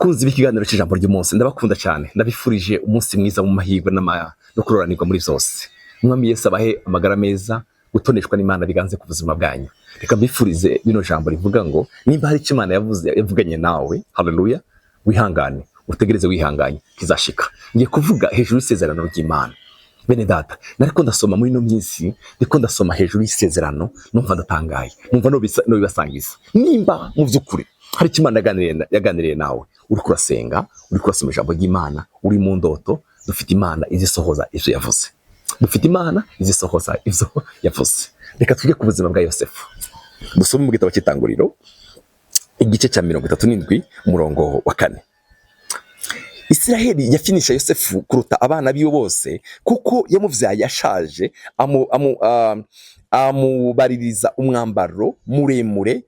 Bakunzi b'ikiganiro cy'ijambo ry'umunsi, ndabakunda cyane. Ndabifurije umunsi mwiza mu mahirwe no kuroranirwa muri byose. Umwami Yesu abahe amagara meza, gutoneshwa n'Imana biganze ku buzima bwanyu. Reka mbifurize bino jambo rivuga ngo nimba hari icyo Imana yavuze, yavuganye nawe, haleluya, wihangane, utegereze wihanganye, kizashika. Ngiye kuvuga hejuru y'isezerano ry'Imana. Bene data, nariko ndasoma muri ino minsi, ndiko ndasoma hejuru y'isezerano, numva ndatangaye, numva nobibasangiza. Nimba mu by'ukuri hari icyo Imana yaganiriye nawe, uriko urasenga, uriko urasoma ijambo ry'Imana, uri mu ndoto, dufite Imana izisohoza ivyo yavuze. Dufite Imana izisohoza ivyo yavuze. Reka twige ku buzima bwa Yosefu. Dusome mu gitabo cy'Itanguriro, igice cya 37, umurongo wa 4. Isiraheli yafinisha Yosefu kuruta abana biwe bose, kuko yamuvyaye ashaje, amubaririza umwambaro muremure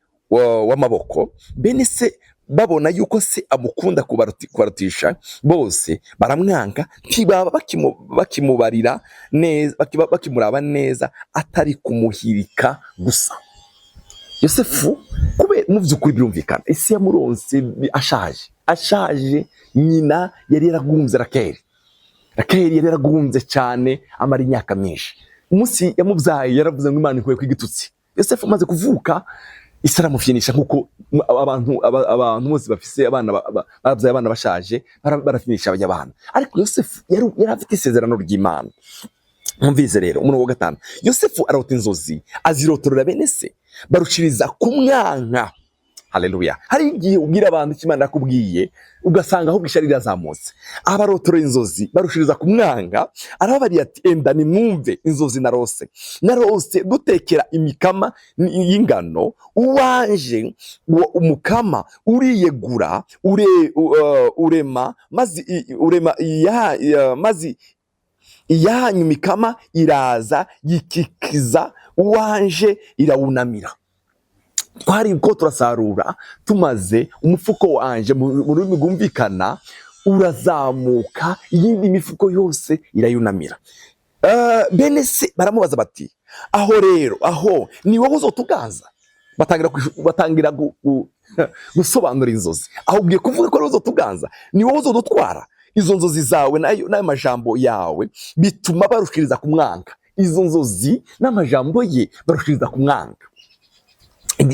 w'amaboko. Bene se babona yuko se amukunda kubarutisha bose, baramwanga, ntibaba bakimubarira neza, bakimuraba neza, atari kumuhirika gusa. Yosefu, kube mu by'ukuri birumvikana, isi yamuronse ashaje, ashaje. Nyina yari yaragunze Rakeli. Rakeli yari yaragunze cyane, amara imyaka myinshi. Umunsi yamubyaye yaravuze ngo Imana ikuye igitutsi. Yosefu amaze kuvuka, isi aramufyinisha nkuko abantu bose bafise abana babyaye abana bashaje barafinisha abajya abana. Ariko Yosefu yari afite isezerano ry'Imana. Mwumvise rero umurongo wa 5: Yosefu arota inzozi, azirotorera bene se, barushiriza kumwanka. Haleluya! Hari igihe ubwira abantu icyo Imana yakubwiye, ugasanga ahubwo ishyari rirazamutse. Abarotorera inzozi, barushiriza kumwanga. Arababariye ati: "Enda nimwumve inzozi narose. Narose dutekera imikama y'ingano uwanje, uwo umukama uriyegura, urema maze urema maze iyanyu imikama iraza yikikiza uwanje, irawunamira. Twari ko turasarura, tumaze, umufuko wanje, mu rurimi rwumvikana, urazamuka, iyindi mifuko yose irayunamira." Bene se baramubaza bati: "Aho rero, aho ni wowe uzotuganza?" Batangira gusobanura inzozi. "Aho ugiye kuvuga ko ari wowe uzotuganza? Ni wowe uzodutwara?" Izo nzozi zawe n'ayo majambo yawe bituma barushiriza kumwanga. Izo nzozi n'amajambo ye, barushiriza kumwanga.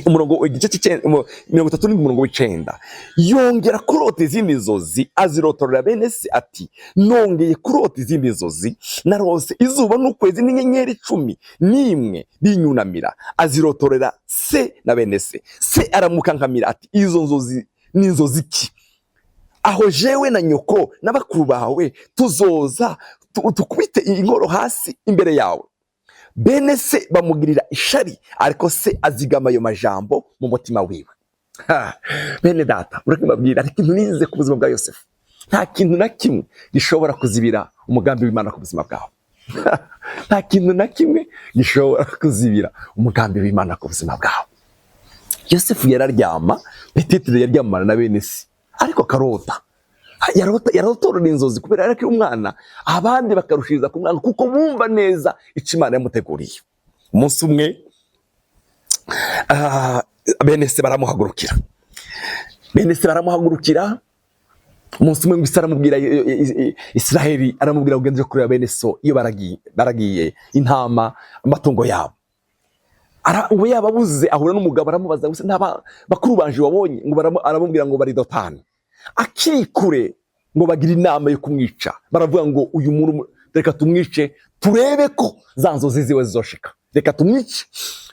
Umurongo, igice cy'icenda, 37, umurongo w'9: yongera kurota izindi nzozi, azirotorera bene se ati: "Nongeye kurota izindi nzozi. Narose izuba n'ukwezi n'inyenyeri 11 binyunamira." Azirotorera se na bene se. Se aramukankamira ati: "Izo nzozi ni inzozi ki, aho jewe na nyoko n'abakuru bawe tuzoza tukubite inkoro hasi imbere yawe?" Bene se bamugirira ishari, ariko se azigama ayo majambo mu mutima wiwe. Ha, bene data, ureke mbabwira, hari ikintu nize ku buzima bwa Yosefu: nta kintu na kimwe gishobora kuzibira umugambi w'Imana ku buzima bwawe. Nta kintu na kimwe gishobora kuzibira umugambi w'Imana ku buzima bwawe. Yosefu yararyama, peut-être yaryamana na bene se, ariko akarota. Yarota, yarotorera inzozi kubera yari akiri umwana, abandi bakarushiriza kumwanga kuko bumva neza icyo Imana yamuteguriye. Umunsi umwe, bene se baramuhagurukira. Bene se baramuhagurukira. Umunsi umwe ngo isi aramubwira, Israheli aramubwira ngo: "Ugende kureba bene so iyo baragiye intama, amatungo yabo." Ngo yababuze, ahura n'umugabo, aramubaza ngo: "Nta bakuru banje wabonye?" Ngo aramubwira ngo bari Dotani. Akiri kure, ngo bagira inama yo kumwica. Baravuga ngo: "Uyu muntu reka tumwice, turebe ko za nzozi ziwe zizoshika. Reka tumwice."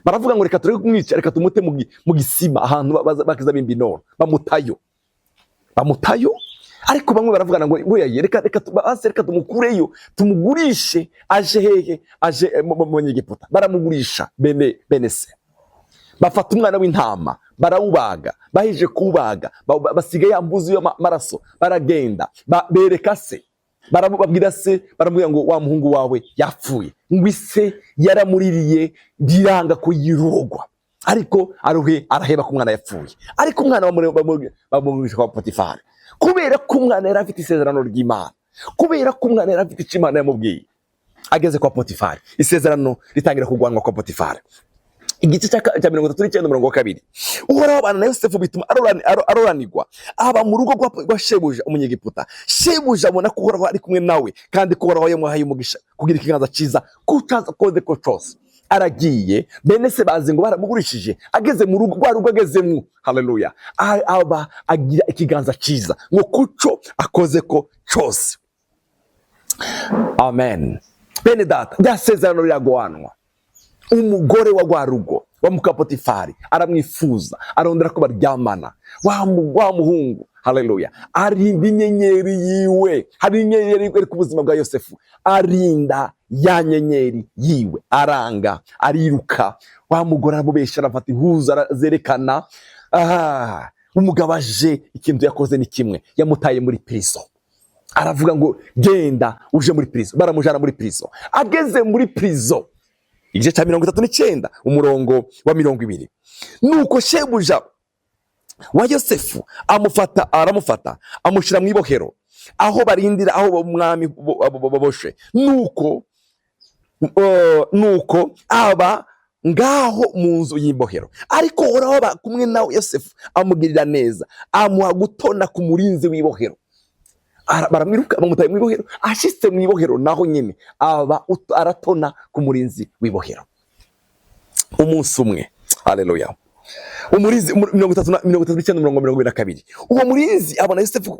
Baravuga ngo: "Reka tureke kumwica, reka tumute mu gisima, ahantu bakiza bimba inoro." Bamutayo, bamutayo. Ariko bamwe baravugana ngo: "Oya, reka basi reka tumukureyo, tumugurishe." Aje hehe? Aje mu Banyegiputa. Baramugurisha. Bene se bafata umwana w'intama, barawubaga. Bahije kuwubaga, basiga ya mbuzi y'amaraso, baragenda, bereka se, babwira se, baramubwira ngo: "Wa muhungu wawe yapfuye." Ngo ise yaramuririye, biranga ko yirogwa, ariko aruhe araheba ko umwana yapfuye. Ariko umwana bamugurisha kwa Potifari, kubera ko umwana yari afite isezerano ry'Imana, kubera ko umwana yari afite icyo Imana yamubwiye. Ageze kwa Potifari, isezerano ritangira kurwanwa kwa Potifari. Igice cya 39, umurongo wa 2. Uhoraho abana na Yosefu, bituma aroranirwa, aba mu rugo rwa shebuja Umunyegiputa. Shebuja abona ko Uhoraho ari kumwe nawe, kandi ko Uhoraho yamuhaye umugisha kugira ikiganza cyiza kucaza koze ko cose. Aragiye, bene se bazi ngo baramugurishije. Ageze mu rugo rwa rugo agezemwo, haleluya, aba agira ikiganza cyiza ngo kuco akoze ko cose. Amen. Bene data, rya sezerano riragwanwa. Umugore wa rwa rugo wa muka Potifari aramwifuza, arondera ko baryamana. Wa muhungu, haleluya, arinda inyenyeri yiwe. Hari inyenyeri iri ku buzima bwa Yosefu, arinda ya nyenyeri yiwe, aranga, ariruka. Wa mugore aramubesha, arafata impuzu arazerekana. Aha umugabo aje, ikintu yakoze ni kimwe, yamutaye muri prison. Aravuga ngo: "Genda uje muri prison." Baramujana muri prison. Ageze muri prison, igice cya 39, umurongo wa 20: Nuko shebuja wa Yosefu amufata, aramufata, amushyira mu ibohero aho barindira, aho umwami baboshe. Nuko aba ngaho mu nzu y'imbohero. Ariko Uhoraho aba kumwe nawe Yosefu, amugirira neza, amuha gutona ku murinzi w'ibohero. Baramwiruka, bamutaye mu ibohero. Ashitse mu ibohero naho nyine aba aratona ku murinzi w'ibohero. Umunsi umwe, haleluya, umurinzi, 30 na 39, mirongo 22, uwo murinzi abona Yosefu,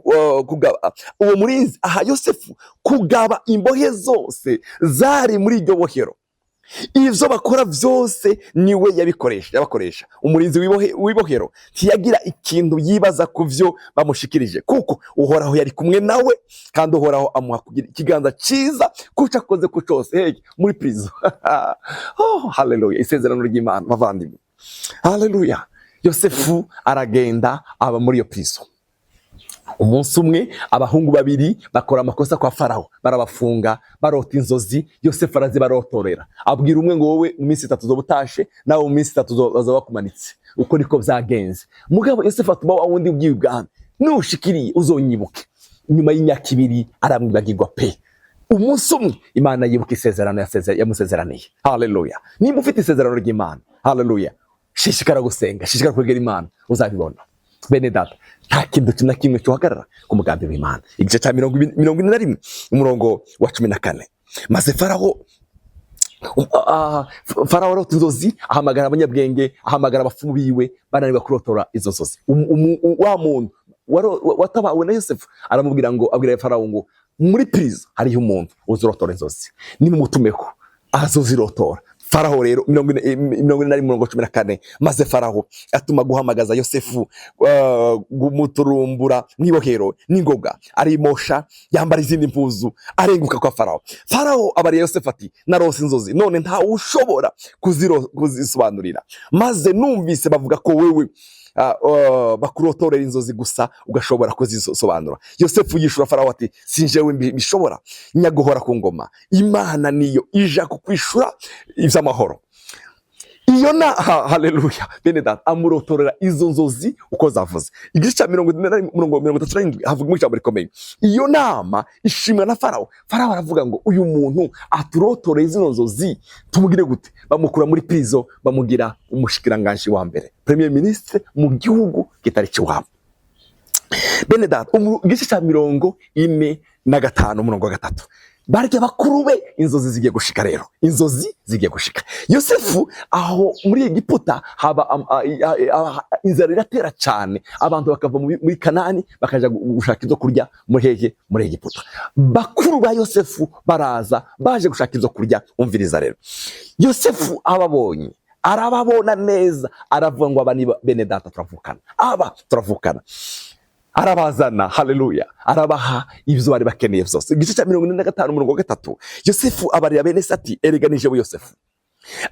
kugaba, uwo murinzi aha Yosefu kugaba imbohe zose zari muri iryo bohero. Ivyo bakora vyose niwe yabikoresha, yabakoresha. Umurinzi w'ibohero ntiyagira ikintu yibaza ku vyo bamushikirije, kuko Uhoraho yari kumwe nawe, kandi Uhoraho amuha kugira ikiganza ciza kuco akoze ko cose. Hey, muri prison. Oh, haleluya! Isezerano ry'Imana, bavandimwe, haleluya. Yosefu aragenda, aba muri iyo prison. Umunsi umwe abahungu babiri bakora amakosa kwa Farawo, barabafunga, barota inzozi. Yosefu arazibarotorera, abwira umwe ngo: "Wowe mu minsi 3 uzoba utashe, nawe mu minsi 3 bazaba bakumanitse." Uko niko byagenze. Mugabo Yosefu atuma wa wundi ugiye ibwami: "Nushikiriye uzonyibuke." Nyuma y'imyaka 2 aramwibagirwa pe. Umunsi umwe Imana yibuka isezerano yamusezeraniye. Haleluya! Nimba ufite isezerano ry'Imana, haleluya, shishikara gusenga, shishikara kwegera Imana, uzabibona. Bene data, nta kintu na kimwe cyohagarara ku mugambi w'Imana. Igice cya 41, umurongo wa 14: Maze Farawo, Farawo arota inzozi, ahamagara abanyabwenge, ahamagara abapfumu biwe, bananirwa kurotora izo nzozi. Wa muntu watabawe na Yosefu aramubwira ngo, abwira Farawo ngo: "Muri prison hariho umuntu uzirotora inzozi, nimumutumeho azozirotora." Farawo rero, 41, mirongo 14: Maze Farawo atuma guhamagaza Yosefu, kumuturumbura mw'ibohero n'ingoga, arimosha, yambara izindi mpuzu, arenguka kwa Farawo. Farawo abariye Yosefu ati: "Narose inzozi, none ntawe ushobora kuzisobanurira. Maze numvise bavuga ko wewe bakurotorera inzozi gusa, ugashobora kuzisobanura." Yosefu yishura Farawo ati: "Sinjewe bishobora, nyaguhora ku ngoma, Imana niyo ija kukwishura ivy'amahoro." Iyo na haleluya, bene data, amurotorera izo nzozi uko zavuze. Igice cya 40, mirongo 37, havugamo ijambo rikomeye. Iyo nama ishimwa na Farawo. Farawo aravuga ngo: "Uyu muntu aturotoreye zino nzozi tumugire gute?" Bamukura muri prison, bamugira umushikiranganji wa mbere, premier ministre mu gihugu kitari kiwabo. Bene data, igice cya 45, umurongo wa 3: Barya bakuru be, inzozi zigiye gushika rero, inzozi zigiye gushika. Yosefu aho muri Egiputa haba inzara iratera cyane, abantu bakava muri Kanani bakaja gushaka ibyo kurya muri hehe? Muri Egiputa. Bakuru ba Yosefu baraza baje gushaka ibyo kurya. Umviriza rero, Yosefu ababonye, arababona neza, aravuga ngo: "Aba ni bene data, turavukana, aba turavukana." Arabazana, haleluya, arabaha ibyo bari bakeneye byose. Igice cya 45, umurongo wa 3: Yosefu abarira bene se ati: "Erega ni jewe Yosefu,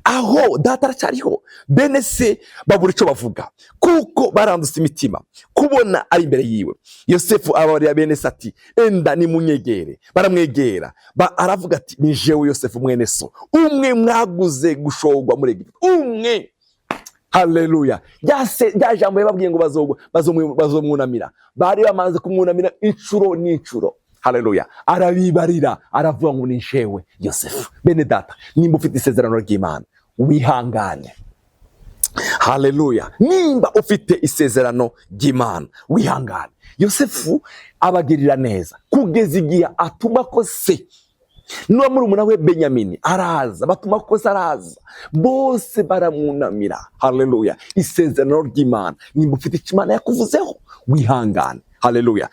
aho data aracyariho?" Bene se babura icyo bavuga, kuko barandutse imitima kubona ari imbere yiwe. Yosefu abarira bene se ati: "Enda nimunyegere." Baramwegera. Aravuga ati: "Ni jewe Yosefu mwene so, umwe mwaguze gushorwa muri Egiputa." Umwe, haleluya, rya jambo yababwiye ngo bazomwunamira, bari bamaze kumwunamira inshuro n'inshuro. Haleluya, arabibarira, aravuga ngo: "Ni jewe Yosefu." Bene data, nimba ufite isezerano ry'Imana, wihangane. Haleluya! Nimba ufite isezerano ry'Imana, wihangane. Yosefu abagirira neza kugeza igihe atuma ko se n'uwa murumuna we Benyamini araza, batuma ko se araza, bose baramwunamira. Haleluya! Isezerano ry'Imana, nimba ufite icyo Imana yakuvuzeho, wihangane. Haleluya!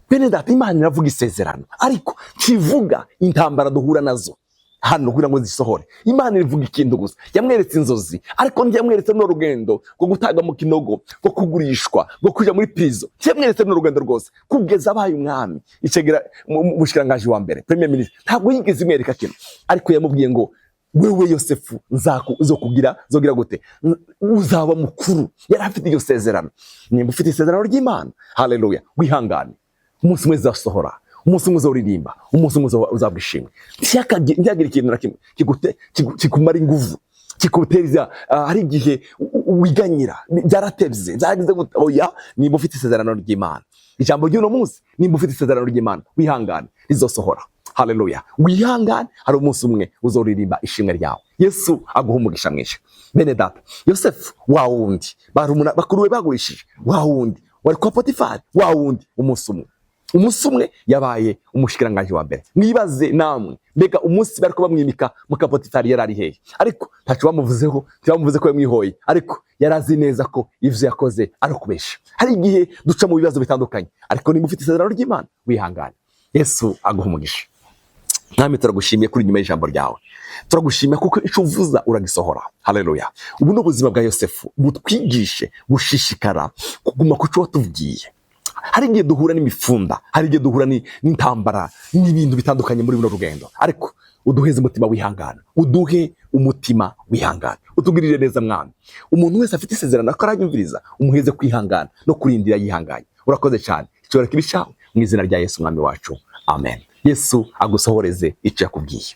Bene data, Imana iravuga isezerano, ariko ntivuga intambara duhura nazo hano kugira ngo zisohore. Imana ivuga ikintu gusa, yamweretse inzozi, ariko ntiyamweretse runo rugendo rwo gutanga mu kinogo, rwo kugurishwa, rwo kuja muri prison. Ntiyamweretse runo rugendo rwose kugeza abaye umwami, icegera umushikiranganji wa mbere, premier ministre. Ntabwo yigeze imwereka kino, ariko yamubwiye ngo: "Wewe Yosefu, nzokugira, zogira gute, uzaba mukuru." Yari afite iryo sezerano. Nimba ufite isezerano ry'Imana, haleluya, wihangane, umunsi umwe zizasohora, umunsi umwe uzoririmba, umunsi umwe uzabwa ishimwe. Ntihagire ikintu na kimwe kikumara inguvu, kikuteza. Hari igihe wiganyira, byaratevye, byaragize gute. Oya, nimba ufite isezerano ry'Imana, ijambo ry'uno munsi, nimba ufite isezerano ry'Imana, wihangane, rizosohora. Haleluya! Wihangane, hari umunsi umwe uzoririmba ishimwe ryawe. Yesu aguha umugisha mwinshi, bene data. Yosefu wa wundi barumuna bakuru be bagurishije, wa wundi wari kwa Potifari, wa wundi umunsi umwe yabaye umushikiranganji wa mbere. Mwibaze namwe, mbega umunsi bariko bamwimika muka Potifari yari ari hehe? Ariko ntaco bamuvuzeho, ntibamuvuze ko yamwihoye, ariko yari azi neza ko ivyo yakoze ari ukubesha. Hari igihe duca mu bibazo bitandukanye, ariko niba ufite isezerano ry'Imana, wihangane. Yesu aguha umugisha. Mwami, turagushimiye kuri nyuma y'ijambo ryawe. Turagushimiye kuko icyo uvuza uragisohora. Haleluya! Ubu ni ubuzima bwa Yosefu, butwigishe gushishikara kuguma ku cyo watubwiye. Hari igihe duhura n'imifunda, hari igihe duhura n'intambara n'ibintu bitandukanye muri buno rugendo, ariko uduheze umutima wihangana, uduhe umutima wihangana, utugirire neza, Mwami. Umuntu wese afite isezerano ko aranyumviriza, umuheze kwihangana no kurindira yihanganye. Urakoze cyane. Icyubahiro kibe icyawe, mu izina rya Yesu Umwami wacu, amen. Yesu agusohoreze icyo yakubwiye.